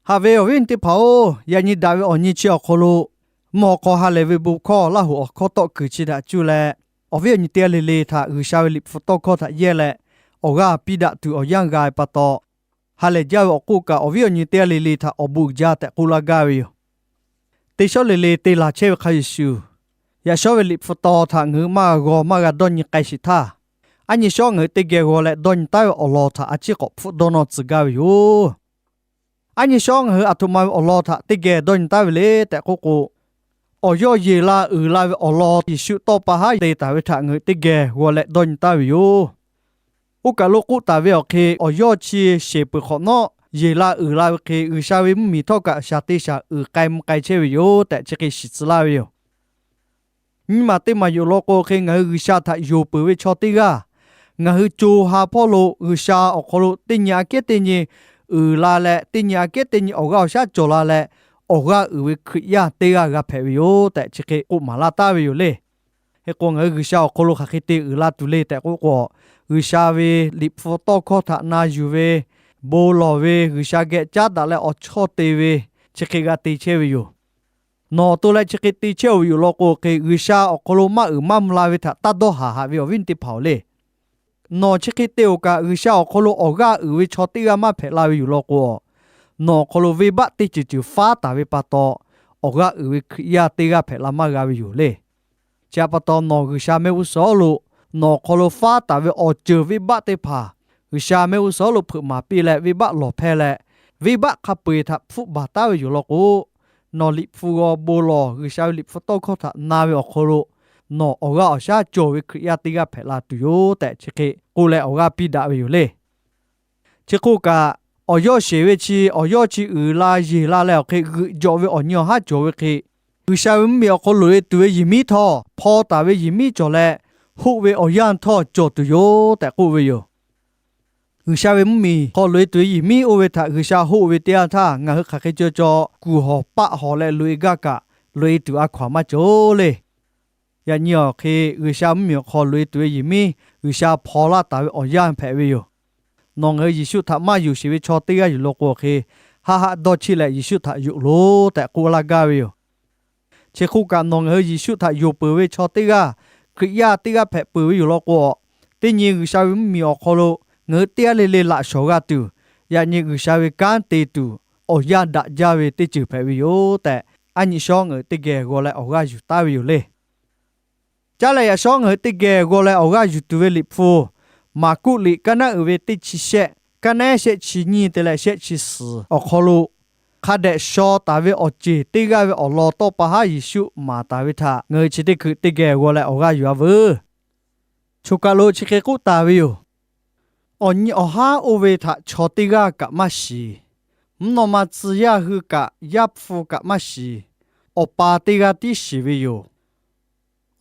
Haꞈ ve awˬ viˉ awˬ nyi teˇ hpaˍ-oˬ, yaꞈ nyi daꞈ ve awˬ nyi chi awˬ hk'aw lo, mvuhˇ awˬ hk'aw ha lehˬ ve bon hkawˇ Laˇ hoꞈ awˬ hkawˇ tawˆ kuiˬ chi htaꞈ cuˇ leh, awˬ viˉ awˬ nyi teˇ g'aˇ le le htaꞈ G'uiˬsha ve liꞈ hpu tawˇ hkawˇ htaꞈ yehˇ leh, awˬ g'aˇ piˇ daꞈ tuˬ awˬ yanˇ g'a ve pa taw, ha lehˬ jaˇ ve awˬ k'oˆ kaꞈ awˬ viˉ awˬ nyi teˇ g'aˇ le le htaꞈ awˬ bon uiˍ jaˇ tehꞈ k'oˆ laˇ gaˇ ve yoˬ. Teˇ shawˉ le le te laˬ chehˇ ve hk'a shuˍ shuˍ, yaꞈ shawˉ ve liꞈ hpu taw htaꞈ ngaˬ hui maˇ g'a g'aw maˇ g'a dawˇ nyi k'ai sheˍ htaˇ, aˉ nyi shawˉ ngaˬ hui teˇ geh g'aw leh dawˇ nyi taˉ ve awˬ lawn htaꞈ a ciˉ k'awꞈ hpfuhˆ dawˇ nawˇ tcuh gaˇ ve yoˬ. Aˉ nyi shawˉ ngaˬ hui aˬ htoꞈ ma ve awˬ lawn htaꞈ teˇ geh dawˇ nyi taˉ ve le tehꞈ k'oˆ k'o, awˬ yawˇ yeˬ la uiˍ la ve awˬ lawn Yeˍsuˆ tawˇ pa haˉ te taˍ ve htaꞈ ngaˬ hui teˇ geh g'aw leh dawˇ nyi taˉ ve yoˬ. Oˇ kaˬ lo k'oˆ taˍ ve awˬ hk'e, awˬ yawˇ chi sheˍ peuˬ hk'awꞈ nawˉ yeˬ la uiˍ la ve hk'e, G'uiˬsha ve mvuhˇmiˬ htawˇ kaꞈ shaˍ te shaˍ uiˍ k'ai mvuh k'ai chehˇ ve yoˬ tehꞈ chi hk'e shiˍ tcuh laˇ ve yoˬ. Nyi maˬ teˇ maˬ yoˬ law k'o hk'e, ngaˬ hui G'uiˬsha htaꞈ yonˍ peuˬ ve chaw teˇ g'aˇ, ngaˬ hui co ha hpawˇ lo G'uiˬsha awˬ hk'aw lo teˇ nyi aꞈ kehˉ teˇ nyi uiˍ la leh, teˇ nyi aꞈ kehˉ teˇ nyi awˬ g'aˇ awˬ shaˉ cawˬ la leh, awˬ g'aˇ uiˍ ve Hkriꞈ yaˇ teˇ g'aˇ g'a hpehꞈ ve yoˬ tehꞈ chi hk'e k'oˆ maˍ laˇ taˍ ve yoˬ le. Hk'e k'o, ngaˬ hui G'uiˬsha awˬ hk'aw lo hk'aˬ hk'e te uiˍ la tuˬ le tehꞈ k'oˆ k'o, G'uiˬsha ve liꞈ hpu tawˇ hkawˇ htaꞈ na yuˬ ve, bon lawˬ ve, G'uiˬsha geh caˉ daꞈ leh awˬ chawˇ te ve, chi hk'e g'a te chehˇ ve yoˬ. Nawˬ to leh chi hk'e te chehˇ-oˬ ve yoˬ law k'o hk'e, G'uiˬsha awˬ hk'aw lo maˇ uiˍ maˇ mvuh la ve htaꞈ taˇ dawˇ haˍ haꞈ ve awˬ viˉ teˇ hpaˍ-oˬ le. Nawˬ chi hk'e te-oˬ kaꞈ, G'uiˬsha awˬ hk'aw lo awˬ g'aˇ uiˍ ve chaw teˇ g'aˇ maˇ hpehꞈ la ve yoˬ law k'o, nawˬ awˬ hk'aw lo venˇbaˆ teˇ ceuˬ ceuˬ faˉ taˍ ve pa taw, awˬ g'aˇ uiˍ ve Hkriꞈ yaˇ teˇ g'aˇ hpehꞈ la maˇ g'a ve yoˬ le. Chi htaꞈ pa taw, nawˬ G'uiˬsha mehˆ g'uˇ suhˍ lo nawˬ awˬ hk'aw lo faˉ taˍ ve awˬ ceuˬ venˇbaˆ teˇ hpaˍ G'uiˬsha mehˆ g'uˇ suhˍ lo hpeuꞈ maˍ piˇ leh, venˇbaˆ lawˬ hpehˇ leh, venˇbaˆ hk'a peu-eˬ htaꞈ hpfuhˆ baˬ taˉ ve yoˬ law k'o, nawˬ liꞈ hpu g'aw bon lawˬ G'uiˬsha ve liꞈ hpu tawˇ hkawˇ htaꞈ na ve awˬ hk'aw lo, nawˬ awˬ g'aˇ awˬ shaˉ cawˬ ve Hkriꞈ yaˇ teˇ g'aˇ hpehꞈ la tuˬ yoˬ tehꞈ chi hk'e k'oˆ leh awˬ g'aˇ piˇ daꞈ ve yoˬ le. Chi hk'oˆ kaꞈ, awˬ yawˇ sheˍ ve chi awˬ yawˇ chi uiˍ la yeˬ la leh awˬ hk'e g'euꞈ jawꞈ ve awˬ nyi awˬ haˉ cawˬ ve hk'e, G'uiˬsha ve mvuhˇmiˬ awˬ hk'aw loꞈ-e tuˬ ve yehˬ miˉ htawˇ, hpaw taˍ ve yehˬ miˉ cawˬ leh, hoˆ ve awˬ yanˇ htawˇ cawˬ tuˬ yoˬ tehꞈ k'oˆ ve yoˬ. G'uiˬsha ve mvuhˇmiˬ hk'aw loꞈ-e tuˬ ve yehˬ miˉ oˇ ve htaꞈ G'uiˬsha hoˆ ve teˇ yanˇ htaˇ, ngaˬ hui hk'aˬ hk'e caw caw kuˬ hawˬ paˆ hawˬ leh loꞈ-e gaˇ kaꞈ, loꞈ-e tuˬ a hkaw-anˬ maˇ cawˬ le. Yaꞈ nyi awˬ hk'e, G'uiˬsha mvuhˇmiˬ awˬ hk'aw loꞈ-e tuˬ ve yehˬ miˉ G'uiˬsha hpaw laˇ taˍ ve awˬ yanˇ hpehꞈ ve yoˬ. Nawˬ ngaˬ hui Yeˍsuˆ htaꞈ maˇ yonˍ sheˍ ve chaw teˇ g'aˇ yoˬ law k'o hk'e, haˆ haˆ dawˇ cheˇ leh Yeˍsuˆ htaꞈ yonˍ loˬ tehꞈ k'oˆ laˇ gaˇ ve yoˬ. Chi hk'oˆ kaꞈ, nawˬ ngaˬ hui Yeˍsuˆ htaꞈ yonˍ peuˬ ve chaw teˇ g'aˇ, Hkriꞈ yaˇ teˇ g'aˇ hpehꞈ peuˬ ve yoˬ law k'o, teˇ nyi G'uiˬsha ve mvuhˇmiˬ awˬ hk'aw lo ngaˬ hui teˇ g'aˇ le le laꞈ shawˍ g'a tuˬ, yaꞈ nyi G'uiˬsha ve kanˉ te tuˬ awˬ yanˇ daꞈ jaˇ ve teˇ ceuˬ hpehꞈ ve yoˬ tehꞈ, aˉ nyi shawˉ ngaˬ hui teˇ geh g'aw leh awˬ g'aˇ yuˬ taˉ ve yoˬ le. Caˉ leh yaꞈ shawˉ ngaˬ hui teˇ geh g'aw leh awˬ g'aˇ yuˬ tuˬ ve liꞈ hpu, Maˍkuˆ liꞈ kaˇ naˉ uiˍ ve teˇ chi shehˆ, kaˇ naˉ shehˆ chi nyiˇ te leh shehˆ chi suhˍ awˬ hk'aw lo, hk'a dehꞈ shaw taˍ ve awˬ ceˬ teˇ g'aˇ ve awˬ lawn tawˇ pa haˉ Yeˍsuˆ maˍ taˍ ve htaꞈ ngaˬ hui chi teˇ hkui teˇ geh g'aw leh awˬ g'aˇ yuˬ-a veuˬ. Choˬ kaˬ lo chi hk'e k'oˆ taˍ ve yoˬ. Awˬ nyi awˬ haˉ oˇ ve htaꞈ chaw teˇ g'aˇ kaꞈ maˇ shiˍ. Mvuhˇ naw ma tcuh yaˇ hui kaꞈ yaˇ hpu kaꞈ maˇ shiˍ. Awˬ pa teˇ g'aˇ tiˉ shiˍ ve yoˬ.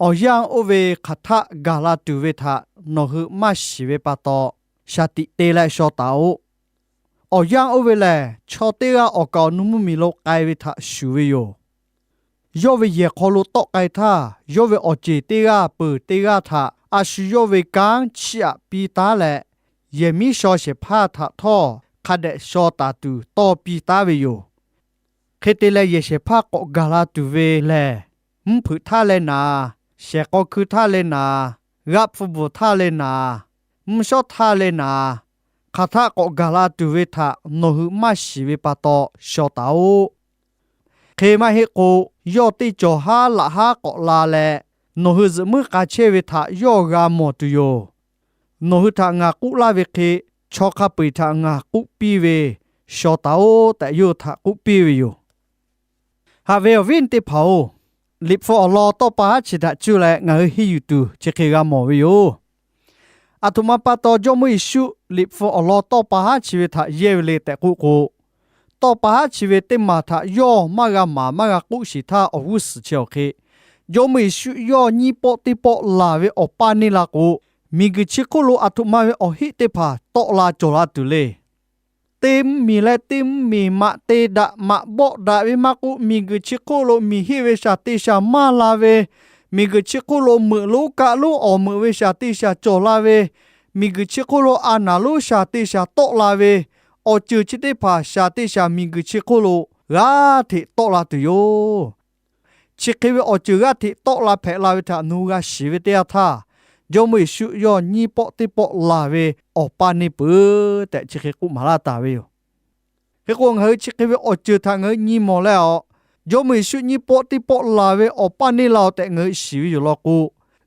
Awˬ yanˇ oˇ ve hk'aˬ htaˆ gaˬ la tuˬ ve htaꞈ nawˬ hui maˇ shiˍ ve pa taw, shaˍ tiꞈ te leh shaw taˍ-oꞈ. Awˬ yanˇ oˇ ve lehˬ, chaw teˇ g'aˇ awˬ kaˍ awˬ nu mvuhˇmiˬ lo k'ai ve htaꞈ shuˍ ve yoˬ. Yawˇ ve yehˬ hk'aw lo tawˆ k'ai htaˇ, yawˇ ve awˬ ceˬ teˇ g'aˇ peuˬ teˇ g'aˇ htaꞈ a shu yawˇ ve kanˉ chiˇ aꞈ piˇ taˉ leh, yehˬ miˉ shaw shehˍ hpaˇ htaꞈ htawˇ hk'a dehꞈ shaw taˍ tuˬ tawˇ piˇ taˉ ve yoˬ. Hk'e te leh, yehˬ shehˍ hpaˇ k'awꞈ gaˬ la tuˬ ve lehˬ, mvuhˇ hpeuꞈ htaˇ leh naˍ, shehˍ k'aw hkui htaˇ leh naˍ, g'aˆ hpfuh bvuhˬ htaˇ leh naˍ, mvuhˇ shawˉ htaˇ leh naˍ, hk'aˬ htaˆ k'awꞈ gaˬ la tuˬ ve htaꞈ nawˬ hui maˇ shiˍ ve pa taw shaw taˍ-oꞈ. Hk'e maˇ heˆ k'o, yawˇ teˇ cawˬ haˉ laꞈ haˉ k'awꞈ la leh, nawˬ hui zuhꞈ muiˉ k'a chehˇ ve htaꞈ yawˇ g'a mawˬ tuˬ yoˬ. Nawˬ hui htaꞈ ngaˬ k'oˆ laˇ ve hk'e, chaw hk'a peu-eˬ htaꞈ ngaˬ k'oˆ piˇ ve, shaw taˍ-oꞈ tehꞈ yawˇ hui htaꞈ k'oˆ piˇ ve yoˬ. Haꞈ ve awˬ viˉ teˇ hpaˍ-oˬ, Liꞈ hpu awˬ lawn tawˇ pa haˉ chi htaꞈ cuˇ leh ngaˬ hui henˇ yuˬ tuˬ chi hk'e g'a mawˬ ve yoˬ. Aˬ htoꞈ ma pa taw Jawˇmawˇ Yeˍsuˆ Liꞈ hpu awˬ lawn tawˇ pa haˉ chi ve htaꞈ yehˇ ve le tehꞈ k'oˆ k'o, tawˇ pa haˉ chi ve teˇ maˬ htaꞈ yawˇ maˇ g'a maˍ maˇ g'a k'oˆ sheˍ htaˇ, awˬ g'uˇ suhˍ chi awˬ hk'e, Jawˇmawˇ Yeˍsuˆ yawˇ nyiˇ pawˆ teˇ pawˆ laˬ ve awˬ paˇ neˇ la k'o, miˬguiˬ chi hk'oˆ lo aˬ htoꞈ ma ve awˬ heˆ teˇ hpaˍ tawˆ la cawˬ la tuˬ le. Teˇ mvuhˇmiˬ leh teˇ mvuhˇmiˬ maꞈ te daꞈ maꞈ bawˆ daꞈ ve maˇ k'oˆ, miˬguiˬ chi hk'oˆ lo miˬ heˆ ve shaˍ te shaˍ maˇ la ve, miˬguiˬ chi hk'oˆ lo meuꞈ lonˉ kaˆ lonˉ awˬ meuꞈ ve shaˍ te shaˍ cawˬ la ve, miˬguiˬ chi hk'oˆ lo a naˍ lonˉ shaˍ te shaˍ tawˆ la ve, awˬ ceuˬ chi teˇ hpaˍ shaˍ te shaˍ miˬguiˬ chi hk'oˆ lo g'aˇ hteꞈ tawˆ la tuˬ yoˬ. Chi hk'e ve awˬ ceuˬ g'aˇ hteꞈ tawˆ la hpehꞈ la ve htaꞈ nawˬ hui g'a shiˍ ve teˇ yanˇ htaˇ, Jawˇmawˇ Yeˍsuˆ yawˇ nyiˇ pawˆ teˇ pawˆ laˬ ve awˬ paˇ neˇ peuˬ tehꞈ chi hk'e k'oˆ maˍ laˇ taˍ ve yoˬ. Hk'e k'o, ngaˬ hui chi hk'e ve awˬ ceuˬ htaꞈ ngaˬ hui nyi mawˬ leh a, Jawˇmawˇ Yeˍsuˆ nyiˇ pawˆ teˇ pawˆ laˬ ve awˬ paˇ neˇ la-o tehꞈ ngaˬ hui shiˍ ve yoˬ law k'o,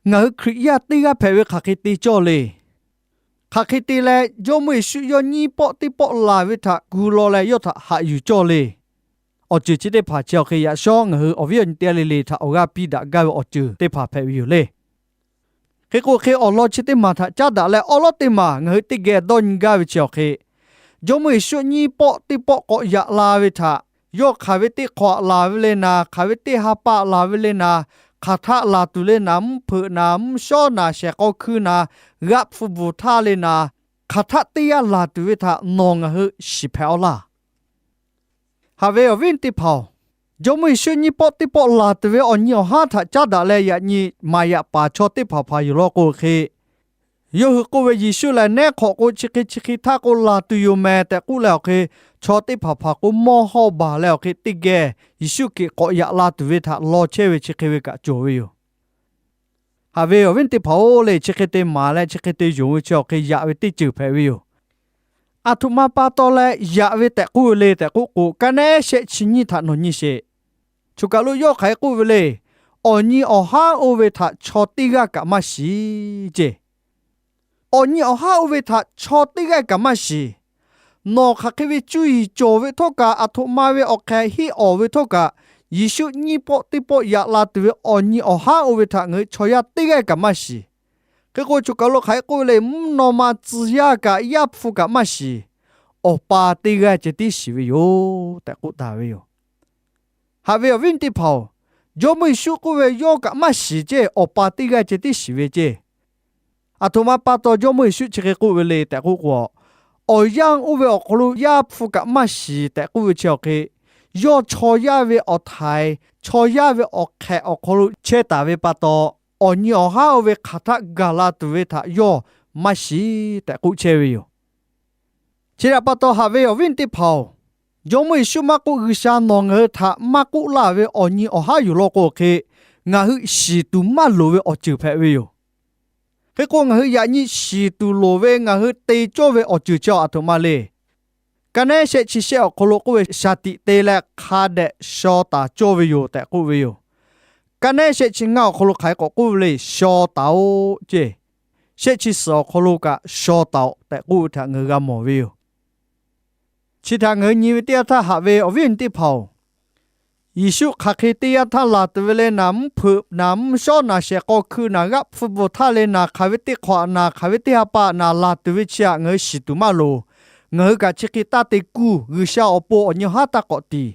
ngaˬ hui Hkriꞈ yaˇ teˇ g'aˇ hpehꞈ ve hk'aˬ hk'e te cawˇ le. Hk'aˬ hk'e te leh, Jawˇmawˇ Yeˍsuˆ yawˇ nyiˇ pawˆ teˇ pawˆ laˬ ve htaꞈ gu law leh yawˇ htaꞈ haꞈ yuˬ cawˇ le. Awˬ ceuˬ chi teˇ hpaˍ chi awˬ hk'e yaꞈ shawˉ ngaˬ hui awˬ viˉ awˬ nyi teˇ g'aˇ le le htaꞈ awˬ g'aˇ piˇ daꞈ gaˇ ve awˬ ceuˬ teˇ hpaˍ hpehꞈ ve yoˬ le. Hk'e k'o, hk'e awˬ lawn chi teˇ maˬ htaꞈ caˉ daꞈ leh awˉ lawˉ teˇ maˬ ngaˬ hui teˇ geh dawˇ nyi gaˇ ve chi awˬ hk'e, Jawˇmawˇ Yeˍsuˆ nyiˇ pawˆ teˇ pawˆ k'awꞈ yaꞈ la ve htaꞈ yawˇ hk'aˬ ve teˇ hk'awꞈ laˬ ve le naˍ, hk'aˬ ve teˇ ha pa laˬ ve le naˍ, hk'aˬ htaˆ laˬ tuˬ le naˍ, mvuhˇ hpeuꞈ naˍ, mvuhˇ shawˉ naˍ, shehˍ k'aw hkui naˍ, g'aˆ hpfuh bvuhˬ htaˇ le naˍ, hk'aˬ htaˆ teˇ yanˇ laˬ tuˬ ve htaꞈ nawˬ ngaˬ hui shiˍ hpehꞈ-aw laˇ. Haꞈ ve awˬ viˉ teˇ hpaˍ-oˬ, Jawˇmawˇ Yeˍsuˆ nyiˇ pawˆ teˇ pawˆ laˬ tuˬ ve awˬ nyi awˬ haˉ htaꞈ caˉ daꞈ leh yaꞈ nyi maˍ yaꞈ paˍ chaw teˇ hpaˍ hpaˍ yoˬ law k'o hk'e, yawˇ hui k'oˆ ve, Yeˍsuˆ lehˬ neˉ hk'awꞈ k'o chi hk'e chi hk'e htaˇ k'o laˬ tuˬ yoˬ mehˍ tehꞈ k'oˆ leh awˬ hk'e, chaw teˇ hpaˍ hpaˍ k'o mawˇ hawˇ baˬ leh awˬ hk'e teˇ geh Yeˍsuˆ hkiꞈ k'awꞈ yaꞈ la tuˬ ve htaꞈ law chehˇ ve chi hk'e ve kaꞈ cawˬ ve yoˬ. Haꞈ ve awˬ viˉ teˇ hpaˍ-oˬ, le chi hk'e te maˍ leh chi hk'e te yonˍ ve chi awˬ hk'e yaꞈ ve teˇ ceuˬ hpehꞈ ve yoˬ. Aˬ htoꞈ ma pa taw leh yaꞈ ve tehꞈ k'oˆ ve le tehꞈ k'oˆ k'o, ka naˉ shehˆ chi nyiˇ htaꞈ nawˬ nyi sheˍ. Choˬ kaˬ lo yawˇ hk'aˬ hk'e k'oˆ ve le, awˬ nyi awˬ haˉ oˇ ve htaꞈ chaw teˇ g'aˇ kaꞈ maˇ shiˍ ceˇ. Awˬ nyi awˬ haˉ oˇ ve htaꞈ chaw teˇ g'aˇ kaꞈ maˇ shiˍ. Nawˬ hk'aˬ hk'e ve cuˇ yiˍ cawˬ ve htawˇ kaꞈ, aˬ htoꞈ ma ve awˬ hk'ehꞈ hiˆ awˍ ve htawˇ kaꞈ, Yeˍsuˆ nyiˇ pawˆ teˇ pawˆ yaꞈ la tuˬ ve awˬ nyi awˬ haˉ oˇ ve htaꞈ ngaˬ hui chaw yaˇ teˇ g'aˇ kaꞈ maˇ shiˍ. Hk'e k'o, choˬ kaˬ lo hk'aˬ hk'e k'oˆ ve le, mvuhˇ naw ma tcuh yaˇ kaꞈ yaˇ hpu kaꞈ maˇ shiˍ. Awˬ pa teˇ g'aˇ ceh tiˉ shiˍ ve yoˬ tehꞈ k'oˆ taˍ ve yoˬ. Haꞈ ve awˬ viˉ teˇ hpaˍ-oˬ, Jawˇmawˇ Yeˍsuˆ k'oˆ ve yawˇ kaꞈ maˇ shiˍ ceˇ, Awˬ pa teˇ g'aˇ ceh tiˉ shiˍ ve ceˇ. Aˬ htoꞈ ma pa taw Jawˇmawˇ Yeˍsuˆ chi hk'e k'oˆ ve le tehꞈ k'oˆ k'o, awˬ yanˇ oˇ ve awˬ hk'aw lo yaˇ hpu kaꞈ maˇ shiˍ tehꞈ k'oˆ ve chi awˬ hk'e, yawˇ chaw yaˇ ve awˬ htaiˍ, chaw yaˇ ve awˬ hk'ehꞈ awˬ hk'aw lo chehˇ taˍ ve pa taw, awˬ nyi awˬ haˉ oˇ ve hk'aˬ htaˆ gaˬ la tuˬ ve htaꞈ yawˇ maˇ shiˍ tehꞈ k'oˆ chehˇ ve yoˬ. Chi htaꞈ pa taw haꞈ ve awˬ viˉ teˇ hpaˍ-oˬ, Jawˇmawˇ Yeˍsuˆ maˇ k'oˆ, G'uiˬsha nawˬ ngaˬ hui htaꞈ maˇ k'oˆ laˇ ve awˬ nyi awˬ haˉ yoˬ law k'o hk'e, ngaˬ hui shiˍ tuˬ maˇ loˍ ve awˬ ceuˬ hpehꞈ ve yoˬ. Hk'e k'o, ngaˬ hui yaꞈ nyi shiˍ tuˬ loˍ ve ngaˬ hui te cawˇ ve awˬ ceuˬ chi aˬ htoꞈ ma le. Ka naˉ shehˆ chi shehˆ awˬ hk'aw lo k'oˆ ve, shaˍ tiꞈ te leh hk'a dehꞈ shaw taˍ cawˇ ve yoˬ tehꞈ k'oˆ ve yoˬ. Ka naˉ shehˆ chi ngaˇ awˬ hk'aw lo hk'aˬ hk'e k'awꞈ k'oˆ ve le, shaw taˍ-oꞈ ceˇ. Shehˆ chi suhˍ awˬ hk'aw lo kaꞈ shaw taˍ-oꞈ tehꞈ k'oˆ ve htaꞈ ngaˬ hui g'a mawˬ ve yoˬ. Chi htaꞈ ngaˬ hui nyi ve teˇ yanˇ htaˇ haꞈ ve awˬ viˉ awˬ nyi teˇ hpaˍ-oˬ, Yeˍsuˆ hk'aˬ hk'e teˇ yanˇ htaˇ laˬ tuˬ ve le naˍ, mvuhˇ hpeuꞈ naˍ, mvuhˇ shawˉ naˍ, shehˍ k'aw hkui naˍ, g'aˆ hpfuh bvuhˬ htaˇ le naˍ, hk'aˬ ve teˇ hk'awꞈ naˍ, hk'aˬ ve teˇ ha pa naˍ laˬ tuˬ ve chi htaꞈ ngaˬ hui shiˍ tuˬ maˇ loˍ. Ngaˬ hui kaꞈ chi hk'e taˇ te kuˇ, G'uiˬsha awˬ pon awˬ nyi haˉ taˇ k'awꞈ tiˍ.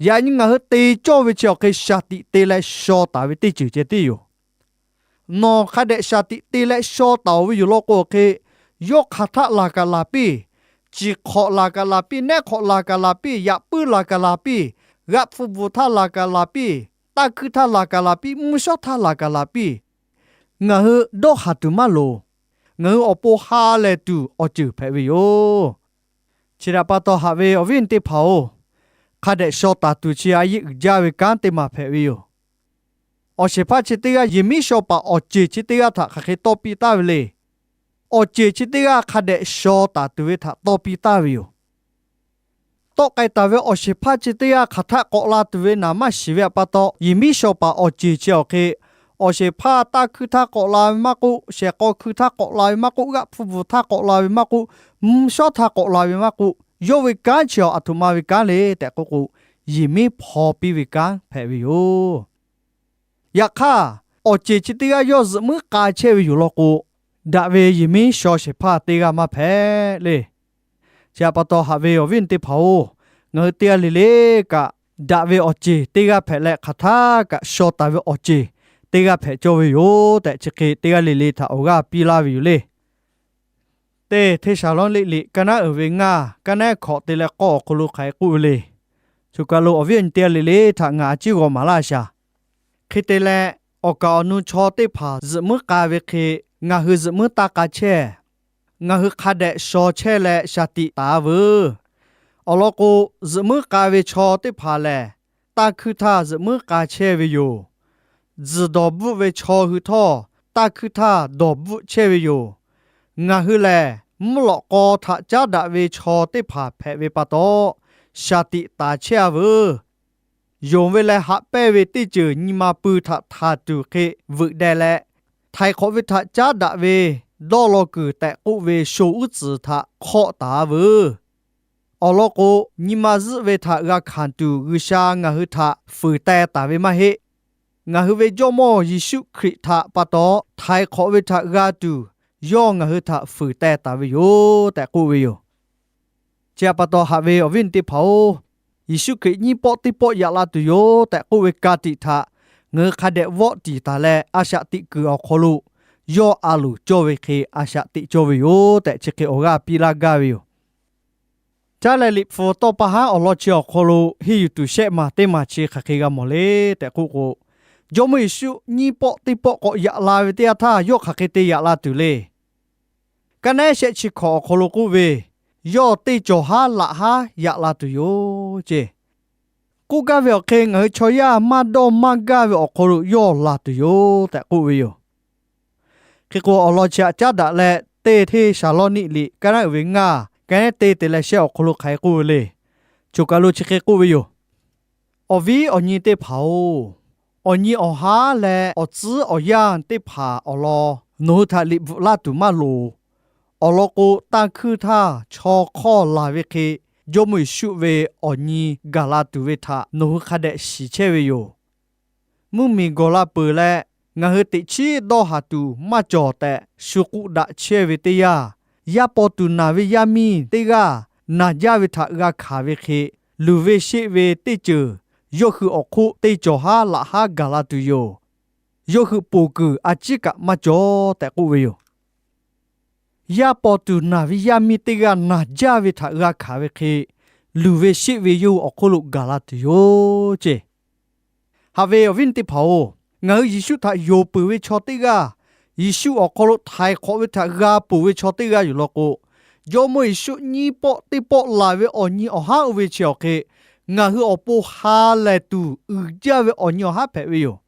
Yaꞈ nyi ngaˬ hui te cawˇ ve chi awˬ hk'e shaˍ tiꞈ te leh shaw taˍ ve teˇ ceuˬ ceh tiˉ yoˬ. Nawˬ hk'a dehꞈ shaˍ tiꞈ te leh shaw taˍ-oꞈ ve yoˬ law k'o hk'e, yawˇ hk'aˬ htaˆ laˬ kaꞈ laˬ piˇ, ciˬ hk'awꞈ laˬ kaꞈ laˬ piˇ, nehˉ hk'awꞈ laˬ kaꞈ laˬ piˇ, yaꞈ puiˉ laˬ kaꞈ laˬ piˇ, g'aˆ hpfuh bvuhˬ htaˇ laˬ kaꞈ laˬ piˇ, taˇ hkuiˇ htaˇ laˬ kaꞈ laˬ piˇ, mvuhˇ shawˉ htaˇ laˬ kaꞈ laˬ piˇ, ngaˬ hui dawˇ haˍ tuˬ maˇ loˍ. Ngaˬ hui awˬ pon ha lehˬ tuˬ awˬ ceuˬ hpehꞈ ve yoˬ. Chi htaꞈ pa taw haꞈ ve awˬ viˉ teˇ hpaˍ-oˬ, hk'a dehꞈ shaw taˍ tuˬ chi a yehˉ uiˍ jaˇ ve kanˉ teˇ maˬ hpehꞈ ve yoˬ. Awˬ shehˍ hpaˇ chi teˇ g'aˇ yehˬ miˉ shaw paˍ awˬ ceˬ chi teˇ g'aˇ htaꞈ hk'aˬ hk'e tawˇ piˇ taˍ ve le. Awˬ ceˬ chi teˇ g'aˇ hk'a dehꞈ shaw taˍ tuˬ ve htaꞈ tawˇ piˇ taˍ ve yoˬ. Tawˆ k'ai taˍ ve awˬ shehˍ hpaˇ chi teˇ g'aˇ hk'aˬ htaˆ k'awꞈ la tuˬ ve naˍ maˇ shiˍ ve pa taw, yehˬ miˉ shaw paˍ awˬ ceˬ chi awˬ hk'e, awˬ shehˍ hpaˇ taˇ hkuiˇ htaˇ k'awꞈ la ve maˇ k'oˆ, shehˍ k'aw hkui htaˇ k'awꞈ la ve maˇ k'oˆ, g'aˆ hpfuh bvuhˬ htaˇ k'awꞈ la ve maˇ k'oˆ, mvuhˇ shawˉ htaˇ k'awꞈ la ve maˇ k'oˆ, yawˇ ve kanˉ chi aˬ htoꞈ ma ve kanˉ le tehꞈ k'oˆ k'o, yehˬ miˉ hpaw piˇ ve kanˉ hpehꞈ ve yoˬ. Yaꞈ hk'aˇ, awˬ ceˬ chi teˇ g'aˇ yawˇ zuhꞈ muiˉ k'a chehˇ ve yoˬ law k'o, daꞈ ve yehˬ miˉ shaw shehˍ hpaˇ teˇ g'aˇ maˇ hpehꞈ le. Chi htaꞈ pa taw haꞈ ve awˬ viˉ teˇ hpaˍ-oˬ, ngaˬ hui teˇ g'aˇ le le kaꞈ, daꞈ ve awˬ ceˬ teˇ g'aˇ hpehꞈ leh hk'aˬ htaˇ kaꞈ shaw taˍ ve awˬ ceˬ teˇ g'aˇ hpehꞈ cawˇ ve yoˬ tehꞈ chi hk'e teˇ g'aˇ le le htaꞈ awˬ g'aˇ piˇ laˇ ve yoˬ le. Teˇ Hteˇsaˍlawˇniˆ liꞈ ka naˉ uiˍ ve ngaˇ, ka naˉ hkawꞈ te leh k'awˇ awˬ hk'aw lo hk'aˬ hk'e k'oˆ ve le. Choˬ kaˬ lo awˬ viˉ awˬ nyi teˇ g'aˇ le le htaꞈ ngaˬ a ciˉ g'aw maˍ laˇ shaˍ. Hk'e te leh, awˬ kaˍ awˬ nu chaw teˇ hpaˍ zuhꞈ muiˉ k'a ve hk'e, ngaˬ hui zuhꞈ muiˉ taˇ k'a chehˇ. ngaˬ hui hk'a dehꞈ shaw chehˇ leh shaˍ tiꞈ taˍ-a veuˬ. Awˬ lawn k'o, zuhꞈ muiˉ k'a ve chaw teˇ hpaˍ lehˬ, tanˇ hkuinˇ htaˇ zuhꞈ muiˉ k'a chehˇ ve yoˬ. Tzuhˬ dawˬ bvuhˆ ve chaw hui htawˇ, tanˇ hkuinˇ htaˇ dawˬ bvuhˆ chehˇ ve yoˬ. Ngaˬ hui lehˬ, mvuhˇ lawꞈ k'aw htaꞈ caˉ daꞈ ve chaw teˇ hpaˍ hpehꞈ ve pa taw, shaˍ tiꞈ taˍ chehˇ-a veuˬ. Yonˍ ve leh haꞈ pehnˇ ve teˇ ceuˬ nyi ma pui htaꞈ htanˬ tuˬ hk'e veuꞈ deh leh, htaiˍ hk'awꞈ ve htaꞈ caˉ daꞈ ve dawˇ law kuiˬ tehꞈ k'oˆ ve sho uˉ tcuhˍ htaꞈ hk'awˆ taˍ-a veuˬ. Awˬ lawn k'o, nyi ma zuhˆ ve htaꞈ g'a hkanˍ tuˬ G'uiˬsha ngaˬ hui htaꞈ fuiˍ teh taˍ ve maˇ heˆ. Ngaˬ hui ve Jawˇmawˇ Yeˍsuˆ Hkriꞈ htaꞈ pa taw htaiˍ hk'awꞈ ve htaꞈ g'a tuˬ, yawˇ ngaˬ hui htaꞈ fuiˍ teh taˍ ve yoˬ tehꞈ k'oˆ ve yoˬ. Chi htaꞈ pa taw, haꞈ ve awˬ viˉ teˇ hpaˍ-oˬ, Yeˍsuˆ Hkriꞈ nyiˇ pawˆ teˇ pawˆ yaꞈ la tuˬ yoˬ tehꞈ k'oˆ ve ka tiꞈ htaꞈ ngaˬ hui hk'a dehꞈ vawˆ tiˍ taˍ leh, a shaꞈ teꞈ kuiˬ awˬ hk'aw lo yawˇ a loˍ cawˇ ve hk'e a shaꞈ teꞈ cawˇ ve yoˬ tehꞈ, chi hk'e awˬ g'aˇ piˇ laˇ gaˇ ve yoˬ. Caˉ leh, Liꞈ hpu tawˇ pa haˉ awˬ lawn chi awˬ hk'aw lo henˇ yuˬ tuˬ shehˆ maˬ teˇ maˬ chi hk'aˬ hk'e g'a mawˬ le tehꞈ k'oˆ k'o, Jawˇmawˇ Yeˍsuˆ nyiˇ pawˆ teˇ pawˆ k'awꞈ yaꞈ la ve teˇ yanˇ htaˇ, yawˇ hk'aˬ hk'e te yaꞈ la tuˬ le. Kaˉ naˉ ehˉ shehˆ chi hkawꞈ awˬ hk'aw lo k'oˆ ve, yawˇ teˇ cawˬ haˉ laꞈ haˉ yaꞈ la tuˬ yoˬ ce. K'oˆ gaˇ ve awˬ hk'e, ngaˬ hui chaw yaˇ maˇ dawˇ maˇ gaˇ ve awˬ hk'aw lo yawˇ laˬ tuˬ yoˬ tehꞈ k'oˆ ve yoˬ. Hk'e k'o, awˬ lawn chi htaꞈ caˉ daꞈ leh, teˇ hteˇ Saˍlawˇniˆ liꞈ kaˉ naˉ uiˍ ve ngaˇ, kaˉ naˉ ehˉ teˇ te leh shehˆ awˬ hk'aw lo hk'aˬ hk'e k'oˆ ve le. Choˬ kaˬ lo chi hk'e k'oˆ ve yoˬ. Awˬ viˉ awˬ nyi teˇ hpaˍ-oˬ, awˬ nyi awˬ haˉ leh awˬ tcuhˉ awˬ yanˇ teˇ hpaˍ awˬ lawn nawˬ hui htaꞈ liꞈ bvuhꞈ laˇ tuˬ maˇ loˍ. Awˬ lawn k'o, tanˇ hkuinˇ htaˇ chaw hk'awˇ laˬ ve hk'e, Jawˇmawˇ Yeˍsuˆ ve awˬ nyi gaˬ la tuˬ ve htaꞈ nawˬ hui hk'a dehꞈ shiˍ chehˇ ve yoˬ. Mvuhˇmiˬ gawˬ la peuˬ leh, ngaˬ hui teꞈ chiˉ dawˇ haˍ tuˬ maˇ cawˬ tehꞈ shu k'oˆ daꞈ chehˇ ve teˇ yanˇ, yaˇ paw tuˬ naˬ ve yaˇ miˇ teˇ g'aˇ naˬ jaˇ ve htaꞈ g'a hkanˍ ve hk'e, luˬ ve sheˆ ve teˇ ceuˬ yawˇ hui awˬ hk'oˆ teˇ cawˬ haˉ laꞈ haˉ gaˬ la tuˬ yoˬ. Yawˇ hui ponˬ kuiˬ a ciˉ kaꞈ maˇ cawˬ tehꞈ k'oˆ ve yoˬ. Yaˇ paw tuˬ naˬ ve yaˇ miˇ teˇ g'aˇ naˬ jaˇ ve htaꞈ g'a hkanˍ ve hk'e, luˬ ve sheˆ ve yawˇ hui awˬ hk'oˆ lo gaˬ la tuˬ yoˬ ce. Haꞈ ve awˬ viˉ teˇ hpaˍ-oˬ, ngaˬ hui Yeˍsuˆ htaꞈ yonˍ peuˬ ve chaw teˇ g'aˇ, Yeˍsuˆ awˬ hk'aw lo htaiˍ hk'awꞈ ve htaꞈ g'a ponˬ ve chaw teˇ g'aˇ yoˬ law k'o, Jawˇmawˇ Yeˍsuˆ nyiˇ pawˆ teˇ pawˆ laˬ ve awˬ nyi awˬ haˉ oˇ ve chi awˬ hk'e, ngaˬ hui awˬ pon ha lehˬ tuˬ uiˍ jaˇ ve awˬ nyi awˬ haˉ hpehꞈ ve yoˬ.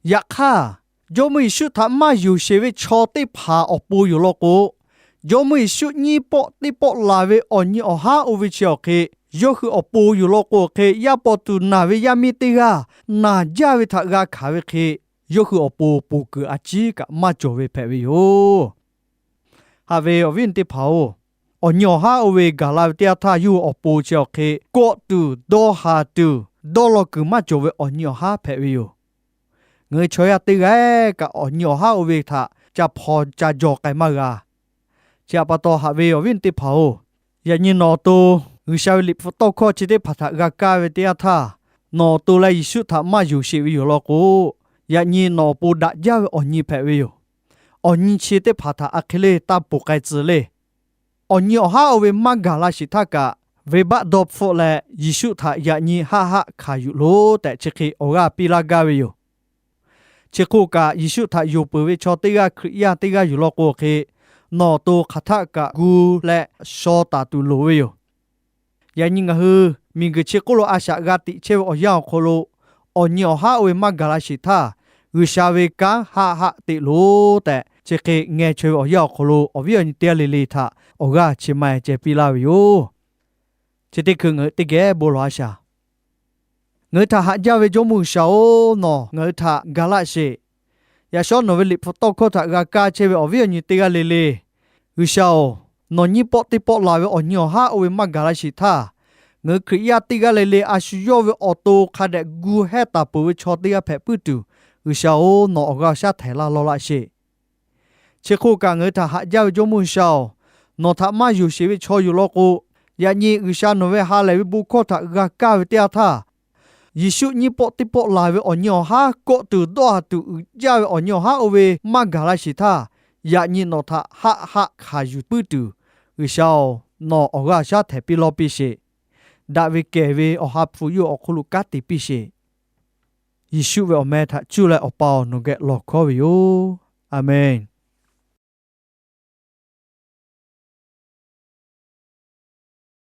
Yaꞈ hk'aˇ, Jawˇmawˇ Yeˍsuˆ htaꞈ maˇ yonˍ sheˍ ve chaw teˇ hpaˍ awˬ pon yoˬ law k'o, Jawˇmawˇ Yeˍsuˆ nyiˇ pawˆ teˇ pawˆ laˬ ve awˬ nyi awˬ haˉ oˇ ve chi awˬ hk'e, yawˇ hui awˬ pon yoˬ law k'o hk'e, yaˇ paw tuˬ naˬ ve yaˇ miˇ teˇ g'aˇ naˬ jaˇ ve htaꞈ g'a hkanˍ ve hk'e, yawˇ hui awˬ pon ponˬ kuiˬ a ciˉ kaꞈ maˇ cawˬ ve hpehꞈ ve yoˬ. Haꞈ ve awˬ viˉ teˇ hpaˍ-oˬ, awˬ nyi awˬ haˉ oˇ ve gaˬ la ve teˇ yanˇ htaˇ, yawˇ hui awˬ pon chi awˬ hk'e kawˆ tuˬ, dawˇ haˍ tuˬ, dawˇ law kuiˬ maˇ cawˬ ve awˬ nyi awˬ haˉ hpehꞈ ve yoˬ. Ngaˬ hui chaw yaˇ teˇ g'aˇ kaꞈ awˬ nyi awˬ haˉ oˇ ve htaꞈ ca hpaw ca jaw k'ai maˇ g'a. Chi htaꞈ pa taw, haꞈ ve awˬ viˉ teˇ hpaˍ-oˬ, yaꞈ nyi nawˬ awˬ to G'uiˬsha ve liꞈ hpu tawˇ hkawˇ chi teˇ hpaˍ htaꞈ g'a kaˇ ve teˇ yanˇ htaˇ, nawˬ awˬ to leh Yeˍsuˆ htaꞈ maˇ yonˍ sheˍ ve yoˬ law k'o, yaꞈ nyi nawˬ awˬ pon daꞈ jaˇ ve awˬ nyi hpehꞈ ve yoˬ. Awˬ nyi chi teˇ hpaˍ htaꞈ a hk'e le taˇ ponˬ k'ai tcuh le. Awˬ nyi awˬ haˉ oˇ ve maˇ gaˬ la sheˍ htaˇ kaꞈ, venˇbaˆ dawˇ hpfuhˆ leh Yeˍsuˆ htaꞈ yaꞈ nyi haˆ haˆ hkanˍ yuˬ loˬ tehꞈ, chi hk'e awˬ g'aˇ piˇ laˇ gaˇ ve yoˬ. Chi hk'oˆ kaꞈ, Yeˍsuˆ htaꞈ yonˍ peuˬ ve chaw teˇ g'aˇ, Hkriꞈ yaˇ teˇ g'aˇ yoˬ law k'o hk'e, nawˬ awˬ to hk'aˬ htaˆ kaꞈ gu leh shaw taˍ tuˬ loˍ ve yoˬ. Yaꞈ nyi ngaˬ hui miˬguiˬ chi hk'oˆ lo a shaꞈ g'a teꞈ chehˇ ve awˬ yanˇ awˬ hk'aw lo, awˬ nyi awˬ haˉ oˇ ve maˇ gaˬ la sheˍ htaˇ, G'uiˬsha ve kanˉ haˆ haˆ teꞈ loˬ tehꞈ, chi hk'e ngeh chaweh ve awˬ yanˇ awˬ hk'aw lo awˬ viˉ awˬ nyi teˇ g'aˇ le le htaꞈ awˬ g'aˇ chi ma ceh piˇ laˇ ve yoˬ. Chi teˇ hkui ngaˬ hui teˇ geh bon lawˬ a shaˍ. Ngaˬ hui htaꞈ haꞈ jaˇ ve Jawˇmawˇ G'uiˬsha-oˬ, nawˬ ngaˬ hui htaꞈ ga laˆ sheˍ. Yaꞈ shawˉ nawˬ ve liꞈ hpu tawˇ hkawˇ htaꞈ g'a kaˇ chehˇ ve awˬ viˉ awˬ nyi teˇ g'aˇ le le, G'uiˬsha-oˬ, nawˬ nyiˇ pawˆ teˇ pawˆ laˬ ve awˬ nyi awˬ haˉ oˇ ve maˇ gaˬ la sheˍ htaˇ, ngaˬ hui Hkriꞈ yaˇ teˇ g'aˇ le le a shu yawˇ ve awˬ to hk'a dehꞈ gu hehˇ taˍ peuˬ ve chaw teˇ g'aˇ hpehꞈ puiˉ tuˬ, G'uiˬsha-oˬ, nawˬ awˬ g'aˇ awˬ shaˉ htehˍ laˇ lawˇ laˇ sheˍ. Chi hk'oˆ kaꞈ, ngaˬ hui htaꞈ haꞈ jaˇ ve Jawˇmawˇ G'uiˬsha-oˬ, nawˬ htaꞈ maˇ yonˍ sheˍ ve chaw yoˬ law k'o, yaꞈ nyi G'uiˬsha nawˬ ve ha lehˬ ve bon hkawˇ htaꞈ g'a kaˇ ve teˇ yanˇ htaˇ, Yeˍsuˆ nyiˇ pawˆ teˇ pawˆ laˬ ve awˬ nyi awˬ haˉ kawˆ tuˬ dawˇ haˍ tuˬ uiˍ jaˇ ve awˬ nyi awˬ haˉ oˇ ve maˇ gaˬ la sheˍ htaˇ, yaꞈ nyi nawˬ htaꞈ haˆ haˆ hkanˍ yuˬ puiˉ tuˬ, G'uiˬsha-oˬ, nawˬ awˬ g'aˇ awˬ shaˉ htehˍ piˇ lawˇ piˇ sheˍ. Daꞈ ve kehˬ ve Awˬ ha hpu yawˇ awˬ hk'oˆ lo kanˉ te piˇ sheˍ. Yeˍsuˆ ve awˬ meh htaꞈ cuˇ leh Awˬ pa-oˬ, nawˬ geh lawˬ hkawˉ ve yoˬ. A menˬ.